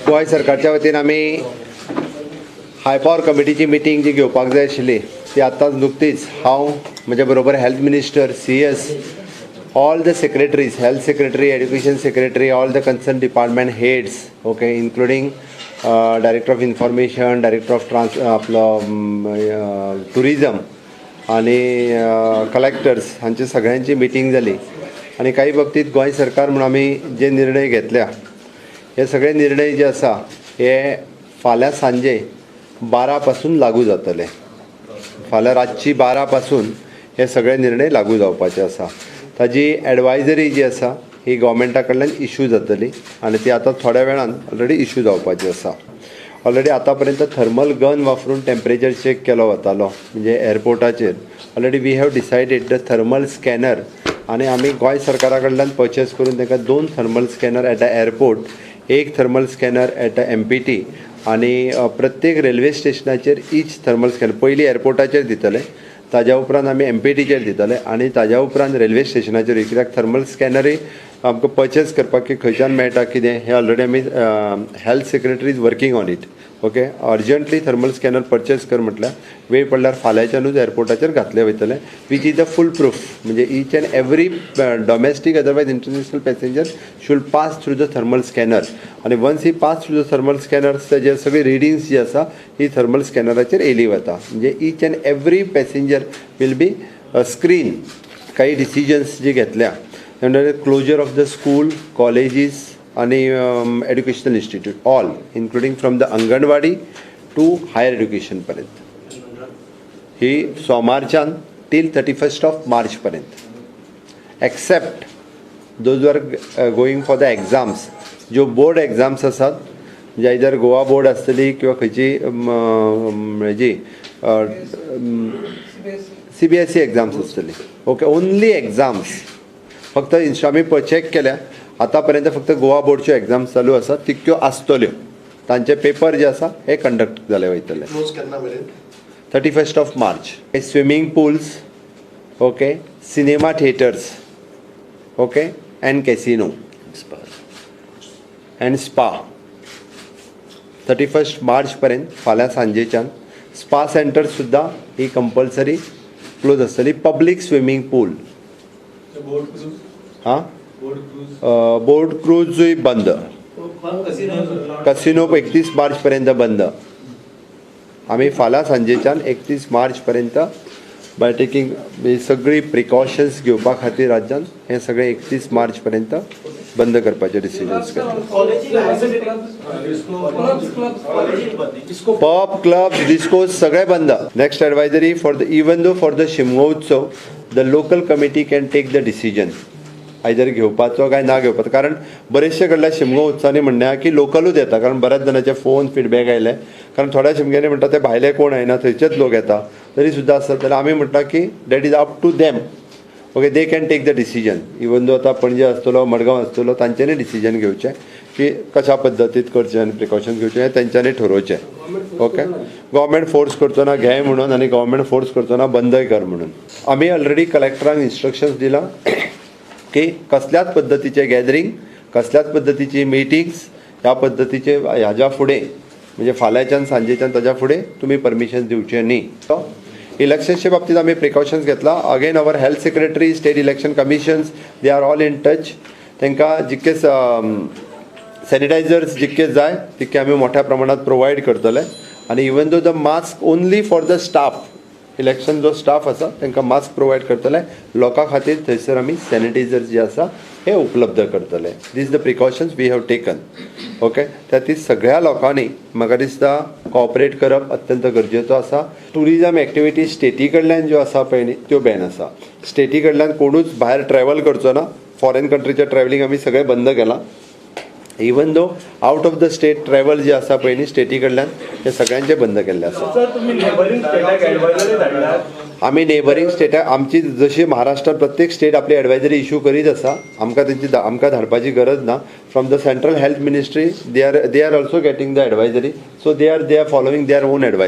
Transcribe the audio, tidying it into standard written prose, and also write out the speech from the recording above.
गोंय सरकारच्या वतीन आमी हाय पावर कमिटीची मिटींग जी घेवपाक जाय आशिल्ली ती आतांच नुकतीच हांव, म्हज्या बरोबर health minister, CS, all the secretaries, health secretary, education secretary, all the concern department heads, okay, including director of information, director of trans आपलो टुरिजम आनी कलेक्टर्स हांची सगळ्यांची मिटींग जाली. आनी काही बाबतींत गोंय सरकार म्हूण आमी जे निर्णय घेतल्या, हे सगळे निर्णय जे आसा हे फाल्यां सांजे 12 पासून लागू जातले. फाल्यां रातची 12 पासून हे सगळे निर्णय लागू जावपाचे आसा. ताजी एडवायजरी जी आसा ही गव्हर्मेंटा कडल्यान इशू जातली आनी ती आतां थोड्या वेळान ऑलरेडी इशू जावपाची आसा. ऑलरेडी आतां पर्यंत थर्मल गन वापरून टेम्परेचर चॅक केलो वतालो, म्हणजे एअरपोर्टाचेर. Already we have decided the thermal scanner आनी आमी गोंय सरकारा कडल्यान पर्चेस करून तांकां दोन thermal scanner at the airport, एक thermal scanner at the MPT आनी प्रत्येक रेल्वे स्टेशनाचेर इच थर्मल स्कॅनर. पयलीं एअरपोर्टाचेर दितले, ताज्या उपरांत आमी एमपीटीचेर दितले आनी ताज्या उपरांत रेल्वे स्टेशनाचेर. कित्याक थर्मल स्कॅनरूय आमकां पर्चेस करपाक की खंयच्यान मेळटा, कितें, हें ऑलरेडी आमी health secretary is working on it, okay. Urgently thermal scanner purchase कर म्हटल्यार वेळ पडल्यार फाल्यांच्यानूच एअरपोर्टाचेर घातले वयतले, which is the fool proof. म्हणजे each and every domestic, otherwise international passenger should pass through the thermal scanner आनी once he pass through the thermal scanner, तेजे सगळी रिडींग्स जी आसा ही थर्मल स्कॅनराचेर येयली वता. म्हणजे each and every passenger will be screen. काही डिसिजन्स जी घेतल्या म्हणजे closure of the school, colleges आणि educational institute, all including from the anganwadi to higher एज्युकेशनपर्यंत, ही सोमारच्यान till 31st of मार्चपर्यंत, except those are going for the exams, ज्यो बोर्ड एग्जाम्स आसात, म्हणजे आयदर गोवा बोर्ड आसतली किंवा खंयची हेजी सीबीएसई एग्जाम्स आसतली, ओके. ओनली एग्जाम्स फक्त आमी चॅक केल्या, आतां पर्यंत फक्त गोवा बोर्डच्यो एग्जाम्स चालू आसा, तितक्यो आसतल्यो. तांचे पेपर जे आसा हे कंडक्ट जाले वयतले. क्लोज केन्ना मेरेन? 31st of March. Swimming pools, okay, cinema theatres, okay, and casino and spa 31 मार्चपर्यंत, फाल्यां सांजेच्यान. स्पा सेंटर सुद्दां ही कंपल्सरी क्लोज आसतली. पब्लीक स्विमींग पूल हां, बोट क्रूजूय बंद. कसिनो 31 मार्च पर्यंत बंद. आमी फाल्यां सांजेच्यान 31 मार्च पर्यंत बाय टेकींग सगळी प्रिकॉशन्स घेवपा खातीर राज्यान हें सगळें 31 मार्च पर्यंत बंद करपाचें डिसिजन्स घेतलें. पब, क्लब, डिस्कोज सगळे बंद. Next advisory for the even though for the Shimgo उत्सव, the local committee can take the decision either घेवपाचो काय ना घेवपाचो, कारण बरेचशे कडल्या शिमगो उत्सवांनी म्हणणें आहा की लोकलूच येता. कारण बऱ्याच जाणांचे फोन फिडबॅक आयले, कारण थोड्या शिमग्यांनी म्हणटा ते भायले कोण येना, थंयचेच लोक येता. तरी सुद्दां आसत जाल्यार आमी म्हणटा की that is up to them, okay. They can take the decision, even though आतां पणजे आसतलो, मडगांव आसतलो, तांच्यांनी डिसिजन घेवचें की कशा पद्दतीत करचें आनी प्रिकॉशन घेवचें हें तेंच्यांनी ठरोवचें, ओके. गव्हर्मेंट फोर्स करचो ना घे म्हणून आनी गव्हर्मेंट फोर्स करचो ना बंदय कर म्हणून. आमी ऑलरेडी कलेक्टरांक इन्स्ट्रक्शन्स दिलां की कसल्याच पद्दतीचें गॅदरींग, कसल्याच पद्दतीची मिटींग्स ह्या पद्दतीचे ह्याच्या फुडें, म्हणजे फाल्यांच्यान सांजेच्यान ताज्या फुडें तुमी परमिशन दिवचें न्ही. इलेक्शन्सच्या बाबतीत आमी प्रिकॉशन्स घेतला. Again, our health secretary, state election commissions, they are all in touch. तांकां जितके सॅनिटायझर्स जितके जाय तितके आमी मोठ्या प्रमाणात प्रोवायड करतले आनी even though the mask only for the staff, election जो स्टाफ आसा तांकां मास्क प्रोवायड करतले. लोकां खातीर थंयसर आमी सॅनिटायझर जे आसा हे उपलब्ध करतले. These the precautions we have taken, okay. त्या खातीर सगळ्या लोकांनी म्हाका दिसता कॉपरेट करप अत्यंत गरजेचो आसा. टुरिजम एक्टिविटी स्टेटी कडल्यान ज्यो आसा पळय न्ही, त्यो बॅन आसा. स्टेटी कडल्यान कोणूच भायर ट्रॅवल करचो ना. फॉरेन कंट्रीचें ट्रॅवलिंग आमी सगळें बंद केलां. Even though out of the state travel जे आसा पळय न्ही स्टेटी कडल्यान, ते सगळ्यांचें बंद केल्लें आसा. सर, तुम्ही नेबरिंग स्टेटाक ऍडवायझरी धाडल्यात? आमी नेबरींग स्टेटाक, आमची जशी महाराष्ट्रात प्रत्येक स्टेट आपली एडवायजरी इशू करीत आसा, आमकां तेंची आमकां धाडपाची गरज ना. From the central health ministry they are also getting the advisory, so they are following their own advisory.